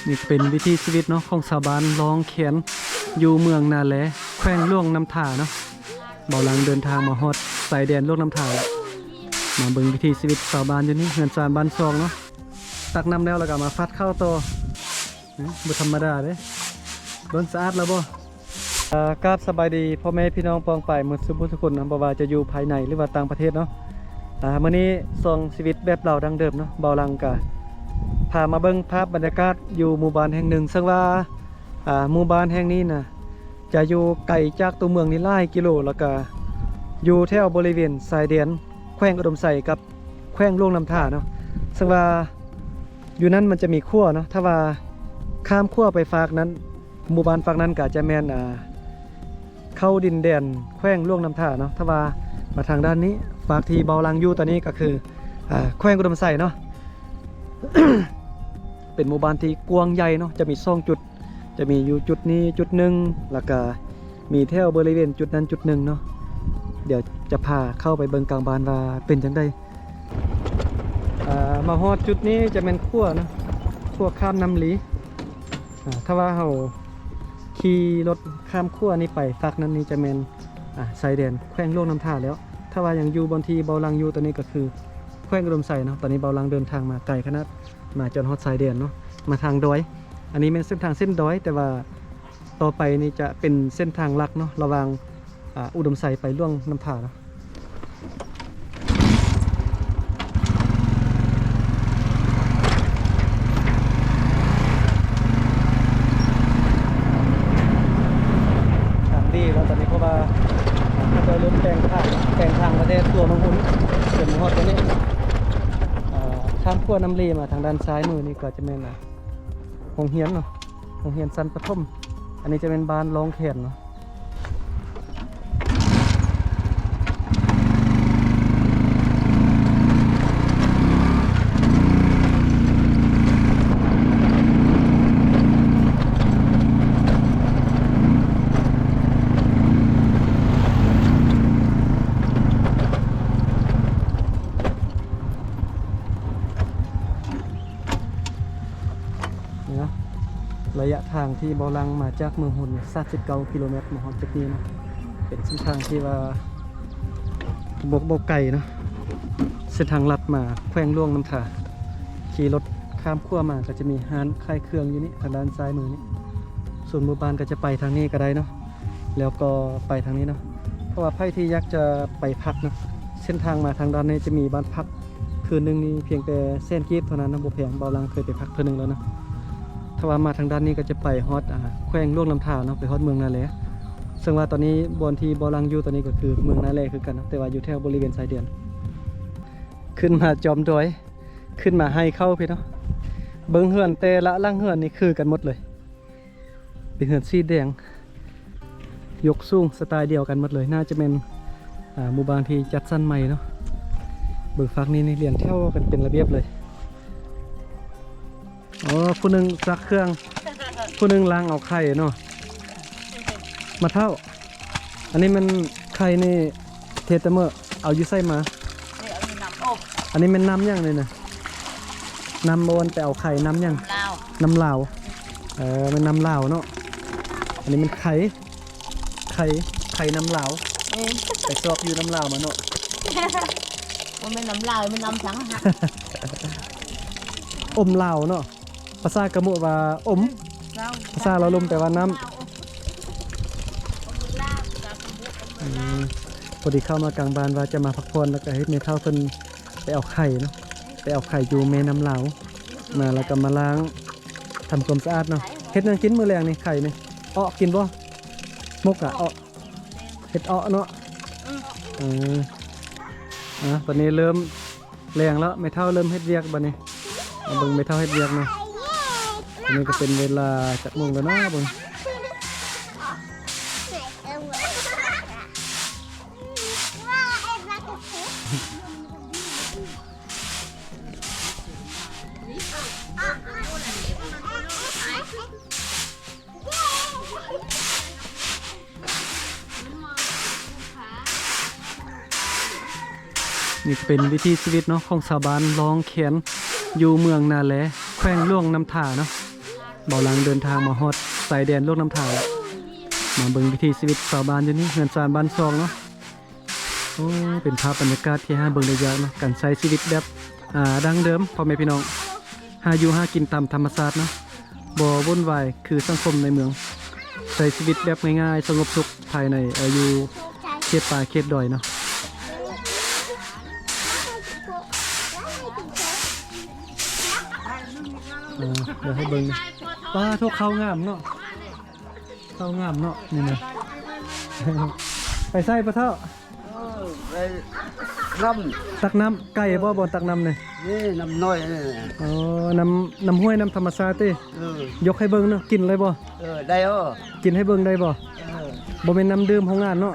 ນີ້ກໍເປັນວິຖີຊີວິດເນາະ ຂອງຊາວບ້ານລ້ອງແຄນ ຢູ່ເມືອງນາແລ ແຂວງຫຼວງນ້ຳທາເນາະ. ເບົາຫຼັງເດີນທາງມາຮອດຊາຍແດນຫຼວງນ້ຳທາແລ້ວ. ມາເບິ່ງວິຖີຊີວິດຊາວບ້ານຢູ່ນີ້ ເຮືອນຊານບ້ານຊ່ອງເນາະ. ຕັກນ້ຳແລ້ວ ແລ້ວກໍມາຟາດເຂົ້າຕໍ່. ອືມ ບໍ່ທຳມະດາເດ້. ເບິ່ງສະອາດແລ້ວບໍ່? ເອີ ກາບສະບາຍດີພໍ່ແມ່ພີ່ນ້ອງປ້ອງປາຍໝົດສູ່ຜູ້ທຸກຄົນເນາະ ບໍ່ວ່າຈະຢູ່ພາຍໃນ ຫຼືວ່າຕ່າງປະເທດເນາະ. ອາ ມື້ນີ້ຊ່ອງຊີວິດແບບລາວດັ້ງເດີມເນາະ ເບົາຫຼັງກະພາມາເບິ່ງພາບບັນຍາກາດຢູ່ໝູ່ບ້ານແຫ່ງໜຶ່ງ ເຊິ່ງວ່າ ອາ ໝູ່ບ້ານແຫ່ງນີ້ນະ ຈະຢູ່ໄກຈາກຕົວເມືອງນີ້ຫຼາຍກິໂລ ແລ້ວກະຢູ່ແຖວບໍລິເວນຊາຍແດນແຂວງອຸດົມໄຊກັບແຂວງຫຼວງນ້ຳທາເນາະ. ເຊິ່ງວ່າຢູ່ນັ້ນມັນຈະມີຂົວເນາະ ຖ້າວ່າຂ້າມຂົວໄປຟາກນັ້ນ ໝູ່ບ້ານຟາກນັ້ນກໍຈະແມ່ນ ອ່າ ເຂົ້າດິນແດນແຂວງຫຼວງນ້ຳທາເນາະ. ຖ້າວ່າມາທາງດ້ານນີ້ ຟາກທີ່ເບົາຫຼັງຢູ່ຕອນນີ້ກໍຄື ອ່າ ແຂວງອຸດົມໄຊເນາະ. ເປັນໝູ່ບ້ານທີ່ກວ້າງໃຫຍ່ເນາະ ຈະມີສອງຈຸດ ຈະມີຢູ່ຈຸດນີ້ຈຸດໜຶ່ງ ແລ້ວກະມີແຖວບໍລິເວນຈຸດນັ້ນຈຸດໜຶ່ງເນາະ. ດຽວຈະພາເຂົ້າໄປເບິ່ງກາງບ້ານວ່າເປັນຈັ່ງໃດ. ອ່າ ມາຮອດຈຸດນີ້ຈະແມ່ນຂົວເນາະ ຂົວຂ້າມນ້ຳລີ. ອ່າ ຖ້າວ່າເຮົາຂີ່ລົດຂ້າມຂົວນີ້ໄປຟາກນັ້ນນີ້ຈະແມ່ນ ອ່າ ຊາຍແດນແຂວງຫຼວງນ້ຳທາແລ້ວ. ຖ້າວ່າຍັງຢູ່ບ່ອນທີ່ເບົາຫຼັງຢູ່ຕອນນີ້ກໍຄືແຂວງອຸດົມໄຊເນາະ. ຕອນນີ້ເບົາຫຼັງເດີນທາງມາໄກຂະໜາດ ມາຈົນຮອດຊາຍແດນເນາະ ມາທາງດອຍ. ອັນນີ້ແມ່ນເສັ້ນທາງເສັ້ນດອຍ ແຕ່ວ່າຕໍ່ໄປນີ້ຈະເປັນເສັ້ນທາງຫຼັກເນາະ ລະຫວ່າງ ອ່າ ອຸດົມໄຊໄປຫຼວງນ້ຳທາເນາະ. ທາງດີແລ້ວຕອນນີ້ ເພາະວ່າເຂົາເຈົ້າເລີ່ມແປງທາງ ແປງທາງປະເທດຕົວເມືອງພຸ້ນ ຈົນຮອດຕົງນີ້. ອ່າ ຂ້າມຂົວນ້ຳລີມາທາງດ້ານຊ້າຍມືນີ້ກໍຈະແມ່ນ ອ່າ ໂຮງຮຽນເນາະ ໂຮງຮຽນຊັ້ນປະຖົມ. ອັນນີ້ຈະແມ່ນບ້ານລ້ອງແຄນເນາະ. ນີ້ເນາະ ໄລຍະທາງທີ່ເບົາຫຼັງມາຈາກເມືອງຮຸນສາມສິບເກົ້າກິໂລແມັດ ມາຮອດຈຸດນີ້ເນາະ ເປັນເສັ້ນທາງທີ່ວ່າບໍ່ ບໍ່ໄກເນາະ ເສັ້ນທາງລັດມາແຂວງຫຼວງນ້ຳທາ. ຂີ່ລົດຂ້າມຂົວມາກໍຈະມີຮ້ານຂາຍເຄື່ອງຢູ່ນີ້ ທາງດ້ານຊ້າຍມືນີ້. ສ່ວນໝູ່ບ້ານກໍຈະໄປທາງນີ້ກໍໄດ້ເນາະ ແລ້ວກໍໄປທາງນີ້ເນາະ. ເພາະວ່າໃຜທີ່ຢາກຈະໄປພັກເນາະ ເສັ້ນທາງມາທາງດ້ານນີ້ຈະມີບ້ານພັກ ຄືນໜຶ່ງນີ້ພຽງແຕ່ແສນກີບເທົ່ານັ້ນນະ ບໍ່ແພງ. ເບົາຫຼັງເຄີຍໄປພັກເທື່ອໜຶ່ງແລ້ວນະ. ຖ້າວ່າມາທາງດ້ານນີ້ກໍຈະໄປຮອດ ອ່າ ແຂວງຫຼວງນ້ຳທາເນາະ ໄປຮອດເມືອງນາແລ. ເຊິ່ງວ່າຕອນນີ້ບ່ອນທີ່ເບົາຫຼັງຢູ່ຕອນນີ້ກໍຄືເມືອງນາແລຄືກັນເນາະ ແຕ່ວ່າຢູ່ແຖວບໍລິເວນຊາຍແດນ. ຂຶ້ນມາຈອມດອຍ ຂຶ້ນມາໄຮ່ເຂົ້າພີ້ເນາະ. ເບິ່ງເຮືອນແຕ່ລະຫຼັງເຮືອນນີ້ຄືກັນໝົດເລີຍ. ເປັນເຮືອນສີແດງ ຍົກສູງສະໄຕລ໌ດຽວກັນໝົດເລີຍ. ໜ້າຈະແມ່ນ ອ່າ ໝູ່ບ້ານທີ່ຈັດສັນໃໝ່ເນາະ. ເບິ່ງຟາກນີ້ນີ້ລຽນແຖວກັນເປັນລະບຽບເລີຍ. ອໍ ຜູ້ໜຶ່ງຊັກເຄື່ອງ ຜູ້ໜຶ່ງລ້າງເອົາໄຂ່ເນາະ. ມາເຖົ້າ ອັນນີ້ແມ່ນໄຂ່ນີ້ ເທດຕະເມີ ເອົາຢູ່ໃສມາ? ນີ້ເອົາຢູ່ນ້ຳອົບ. ອັນນີ້ແມ່ນນ້ຳຫຍັງນີ້ນະ? ນ້ຳບ່ອນໄປເອົາໄຂ່ ນ້ຳຫຍັງ? ນ້ຳລາວ. ນ້ຳລາວ ເອີ ແມ່ນນ້ຳລາວເນາະ. ອັນນີ້ແມ່ນໄຂ່ ໄຂ່ ໄຂ່ນ້ຳລາວ. ອືມ ໄປຊອກຢູ່ນ້ຳລາວມາເນາະ. ບໍ່ແມ່ນນ້ຳລາວ ແມ່ນນ້ຳສັງຫະ? ອົມລາວເນາະ. ພາສາກະໂມະວ່າອົມ ພາສາລາວລຸ່ມແປວ່ານ້ຳ. ອືມ ພໍດີເຂົ້າມາກາງບ້ານວ່າຈະມາພັກຜ່ອນ ແລ້ວກະເຫັນແມ່ເຖົ້າເພິ່ນໄປເອົາໄຂ່ເນາະ ໄປເອົາໄຂ່ຢູ່ແມ່ນ້ຳລາວມາ ແລ້ວກະມາລ້າງ ທຳຄວາມສະອາດເນາະ. ເຮັດຫຍັງກິນມື້ແລງນີ້ ໄຂ່ນີ້? ເອາະກິນບໍ່? ໝົກກະເອາະ. ເຮັດເອາະເນາະ. ອືມ ເອີ ອ່າ ບັດນີ້ເລີ່ມແລງແລ້ວ ແມ່ເຖົ້າເລີ່ມເຮັດວຽກບັດນີ້. ມາເບິ່ງແມ່ເຖົ້າເຮັດວຽກເນາະ. ອັນນີ້ກໍເປັນເວລາຈັກໂມງແລ້ວເນາະ ເບິ່ງ. ນີ້ເປັນວິຖີຊີວິດເນາະ ຂອງຊາວບ້ານລ້ອງແຄນ ຢູ່ເມືອງນາແລ ແຂວງຫຼວງນ້ຳທາເນາະ. ເບົາຫຼັງເດີນທາງມາຮອດຊາຍແດນຫຼວງນ້ຳທາແລ້ວ. ມາເບິ່ງວິຖີຊີວິດຊາວບ້ານຢູ່ນີ້ ເຮືອນຊານບ້ານຊ່ອງເນາະ. ໂອ້ ເປັນພາບບັນຍາກາດທີ່ຫາເບິ່ງໄດ້ຍາກເນາະ, ການໃຊ້ຊີວິດແບບ ອ່າ ດັ້ງເດີມ ພໍ່ແມ່ພີ່ນ້ອງ. ຫາຢູ່ຫາກິນຕາມທຳມະຊາດເນາະ, ບໍ່ວຸ່ນວາຍຄືສັງຄົມໃນເມືອງ, ໃຊ້ຊີວິດແບບງ່າຍໆ ສະຫງົບສຸກ ພາຍໃນ ເອີ ຢູ່ເຂດປ່າເຂດດອຍເນາະ. ເອີ ດຽວໃຫ້ເບິ່ງ ປາໂທ້ ເຂົ້າງາມເນາະ, ເຂົ້າງາມເນາະ ນີ້ນະ. ໄປໃສພໍ່ເຖົ້າ? ເອີ ໄປຕັກນ້ຳ. ຕັກນ້ຳ. ໄກບໍ່ ບ່ອນຕັກນ້ຳນີ້? ນີ້ນ້ຳນ້ອຍນີ້. ອໍ ນ້ຳ ນ້ຳຫ້ວຍ ນ້ຳທຳມະຊາດຕິ? ເອີ ຍົກໃຫ້ເບິ່ງເນາະ, ກິນໄດ້ບໍ່? ເອີ ໄດ້. ອໍ ກິນໃຫ້ເບິ່ງໄດ້ບໍ່? ເອີ ບໍ່ແມ່ນນ້ຳດື່ມໂຮງງານເນາະ?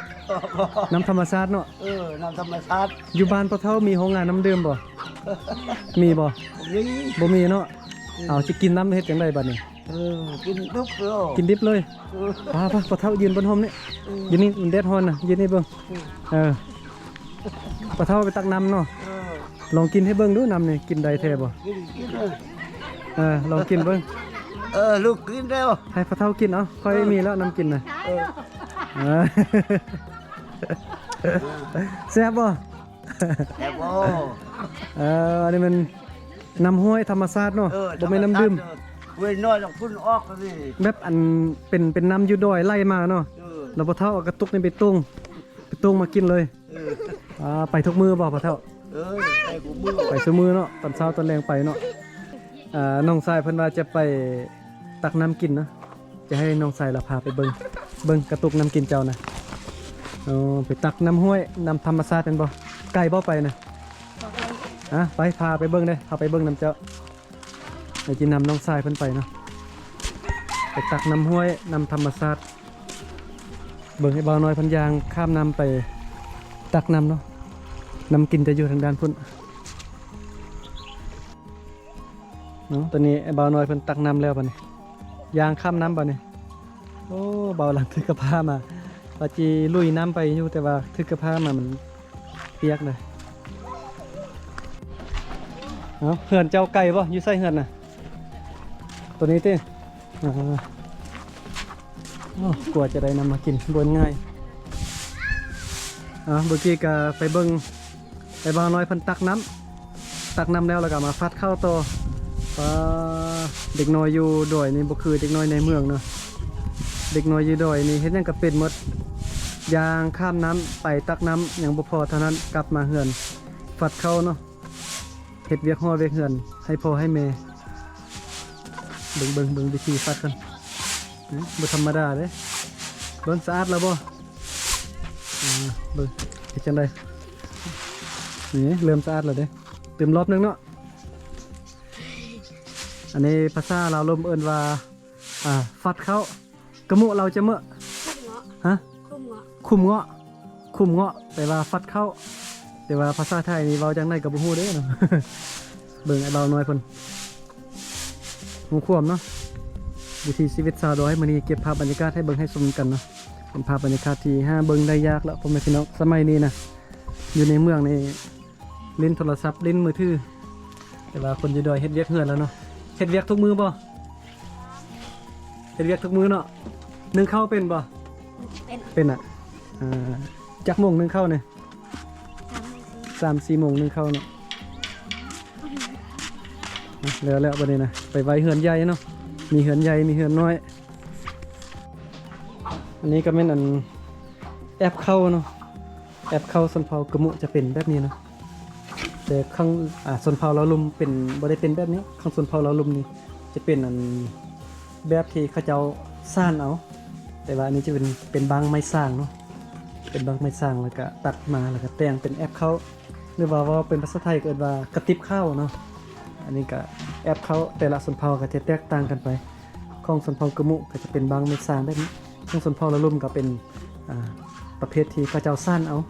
ບໍ່ ນ້ຳທຳມະຊາດເນາະ? ເອີ ນ້ຳທຳມະຊາດ. ຢູ່ບ້ານພໍ່ເຖົ້າມີໂຮງງານນ້ຳດື່ມບໍ່? ມີບໍ່? ບໍ່ມີ. ບໍ່ມີເນາະ? ອືມ ເອົາ ຊິກິນນ້ຳເຮັດຈັ່ງໃດບັດນີ້? ເອີ ກິນດິບເລີຍ. ກິນດິບເລີຍ. ເອີ ປາ ປາ ພໍ່ເຖົ້າຢືນບົນຮົ່ມນີ້. ເອີ ຢູ່ນີ້ແດດຮ້ອນນະ, ຢືນນີ້ເບິ່ງ. ເອີ ເອີ ພໍ່ເຖົ້າໄປຕັກນ້ຳເນາະ. ເອີ ລອງກິນໃຫ້ເບິ່ງດູ ນ້ຳນີ້ກິນໄດ້ແທ້ບໍ່? ກິນ ກິນເລີຍ. ເອີ ລອງກິນເບິ່ງ. ເອີ ລູກກິນແລ້ວ. ໃຫ້ພໍ່ເຖົ້າກິນເອົາ, ຂ້ອຍ ເອີ ມີແລ້ວນ້ຳກິນນະ. ເອີ ເອີ ແຊບບໍ່? ແຊບບໍ່? ເອີ ອັນນີ້ມັນນ້ຳຫ້ວຍທຳມະຊາດເນາະ. ເອີ ບໍ່ແມ່ນນ້ຳດື່ມ. ທຳມະຊາດເດີ ຫ້ວຍນ້ອຍຈາກພຸ້ນອອກນີ້. ແບບອັນເປັນ ເປັນນ້ຳຢູ່ດອຍໄຫຼມາເນາະ. ເອີ ແລ້ວພໍ່ເຖົ້າເອົາກະຕຸກນີ້ໄປຕົງ ໄປຕົງມາກິນເລີຍ. ເອີ ອ່າ ໄປທຸກມື້ບໍ່ພໍ່ເຖົ້າ? ເອີ ໄປທຸກມື້. ໄປຊຸມື້ເນາະ, ຕອນເຊົ້າຕອນແລງໄປເນາະ. ອ່າ ນ້ອງຊາຍເພິ່ນວ່າຈະໄປຕັກນ້ຳກິນເນາະ, ຈະໃຫ້ນ້ອງຊາຍລາວພາໄປເບິ່ງ ເບິ່ງກະຕຸກນ້ຳກິນເຈົ້ານະ. ໂອ້ ໄປຕັກນ້ຳຫ້ວຍ ນ້ຳທຳມະຊາດແມ່ນບໍ່? ໄກບໍ່ໄປນະ? ອ່າ ໄປ ພາໄປເບິ່ງເດ້, ພາໄປເບິ່ງນຳເຈົ້າ. ດຽວຊິນຳນ້ອງຊາຍເພິ່ນໄປເນາະ, ໄປຕັກນ້ຳຫ້ວຍ ນ້ຳທຳມະຊາດ. ເບິ່ງໃຫ້ບ່າວນ້ອຍເພິ່ນຍ່າງຂ້າມນ້ຳໄປຕັກນ້ຳເນາະ, ນ້ຳກິນຈະຢູ່ທາງດ້ານພຸ້ນເນາະ. ຕອນນີ້ອ້າຍບ່າວນ້ອຍເພິ່ນຕັກນ້ຳແລ້ວບັດນີ້ ຍ່າງຂ້າມນ້ຳບັດນີ້. ໂອ້ ບ່າວຫຼັງຖືກະພ້າມາ, ວ່າຊິລຸຍນ້ຳໄປຢູ່ ແຕ່ວ່າຖືກະພ້າມາມັນ ປຽກເລີຍ. ເອົ້າ ເຮືອນເຈົ້າໄກບໍ່? ຢູ່ໃສເຮືອນນະ? ໂຕນີ້ຕິ? ອ່າ ໂອ້ ກວ່າຈະໄດ້ນ້ຳມາກິນບໍ່ງ່າຍ. ອ່າ ເມື່ອກີ້ກະໄປເບິ່ງ ໄປບ່າວນ້ອຍເພິ່ນຕັກນ້ຳ, ຕັກນ້ຳແລ້ວ ແລ້ວກະມາຟັດເຂົ້າຕໍ່. ປາ ເດັກນ້ອຍຢູ່ດອຍນີ້ບໍ່ຄືເດັກນ້ອຍໃນເມືອງເນາະ, ເດັກນ້ອຍຢູ່ດອຍນີ້ເຮັດຫຍັງກະເປັນໝົດ. ຍ່າງຂ້າມນ້ຳໄປຕັກນ້ຳຍັງບໍ່ພໍເທົ່ານັ້ນ, ກັບມາເຮືອນ ຟັດເຂົ້າເນາະ, ເຮັດວຽກຫໍວຽກເຮືອນໃຫ້ພໍ່ໃຫ້ແມ່. ເບິ່ງ ເບິ່ງ ເບິ່ງວິທີຟັດເພິ່ນ ບໍ່ທຳມະດາເດ້. ເບິ່ງ ສະອາດແລ້ວບໍ່? ອ່າ ເບິ່ງເຮັດຈັ່ງໃດ. ນີ້ເລີ່ມສະອາດແລ້ວເດ້, ຕື່ມລອບໜຶ່ງເນາະ. ອັນນີ້ພາສາລາວລົມເອີ້ນວ່າ ອ່າ ຟັດເຂົ້າ. ກະມຸລາວຈະເໝີ ຄຸມເງາະ. ຮະ? ຄຸມເງາະ. ຄຸມເງາະ. ຄຸມເງາະ ແປວ່າຟັດເຂົ້າ, ແຕ່ວ່າພາສາໄທນີ້ເວົ້າຈັ່ງໃດກະບໍ່ຮູ້ເດ້ເນາະ. ເບິ່ງອ້າຍບ່າວນ້ອຍເພິ່ນຮູ້ຄວາມເນາະ. ວິຖີຊີວິດຊາວດອຍ ມື້ນີ້ເກັບພາບບັນຍາກາດໃຫ້ເບິ່ງໃຫ້ຊົມກັນເນາະ. ເປັນພາບບັນຍາກາດທີ່ຫາເບິ່ງໄດ້ຍາກແລ້ວ ພໍ່ແມ່ພີ່ນ້ອງ. ສະໄໝນີ້ນະ ຢູ່ໃນເມືອງນີ້ ຫຼິ້ນໂທລະສັບ ຫຼິ້ນມືຖື, ແຕ່ວ່າຄົນຢູ່ດອຍເຮັດວຽກເຮືອນແລ້ວເນາະ. ເຮັດວຽກທຸກມື້ບໍ່? ເຮັດວຽກທຸກມື້ເນາະ. ໜຶ້ງເຂົ້າເປັນບໍ່? ເປັນ. ເປັນນະ. ອ່າ ຈັກໂມງໜຶ້ງເຂົ້ານີ້? ສາມສີ່ໂມງໜຶ້ງເຂົ້າເນາະ. ແລ້ວ ແລ້ວບັດນີ້ນະ ໄປໄວ້ເຮືອນໃຫຍ່ເນາະ, ມີເຮືອນໃຫຍ່ ມີເຮືອນນ້ອຍ. ອັນນີ້ກະແມ່ນອັນແອບເຂົ້າເນາະ. ແອບເຂົ້າຊົນເຜົ່າກະມຸຈະເປັນແບບນີ້ເນາະ, ແຕ່ຂ້າງ ອ່າ ຊົນເຜົ່າລາວລຸ່ມເປັນ ບໍ່ໄດ້ເປັນແບບນີ້. ຂ້າງຊົນເຜົ່າລາວລຸ່ມນີ້ຈະເປັນອັນແບບທີ່ເຂົາເຈົ້າສານເອົາ, ແຕ່ວ່າອັນນີ້ຈະເປັນ ເປັນບັ້ງໄມ້ສ້າງເນາະ, ເປັນບັ້ງໄມ້ສ້າງ ແລ້ວກະຕັດມາ ແລ້ວກະແຕ່ງເປັນແອບເຂົ້າ ຫຼືວ່າເວົ້າເປັນພາສາໄທກະເອີ້ນວ່າກະຕິບເຂົ້າເນາະ. ອັນນີ້ກະແອບເຂົ້າ ແຕ່ລະຊົນເຜົ່າກະຈະແຕກຕ່າງກັນໄປ. ຂອງຊົນເຜົ່າກະມຸກະຈະເປັນບັ້ງໄມ້ສ້າງແບບນີ້, ຂອງຊົນເຜົ່າລາວລຸ່ມກະເປັນ ອ່າ ປະເພດທີ່ເຂົາເຈົ້າສານເອົາ.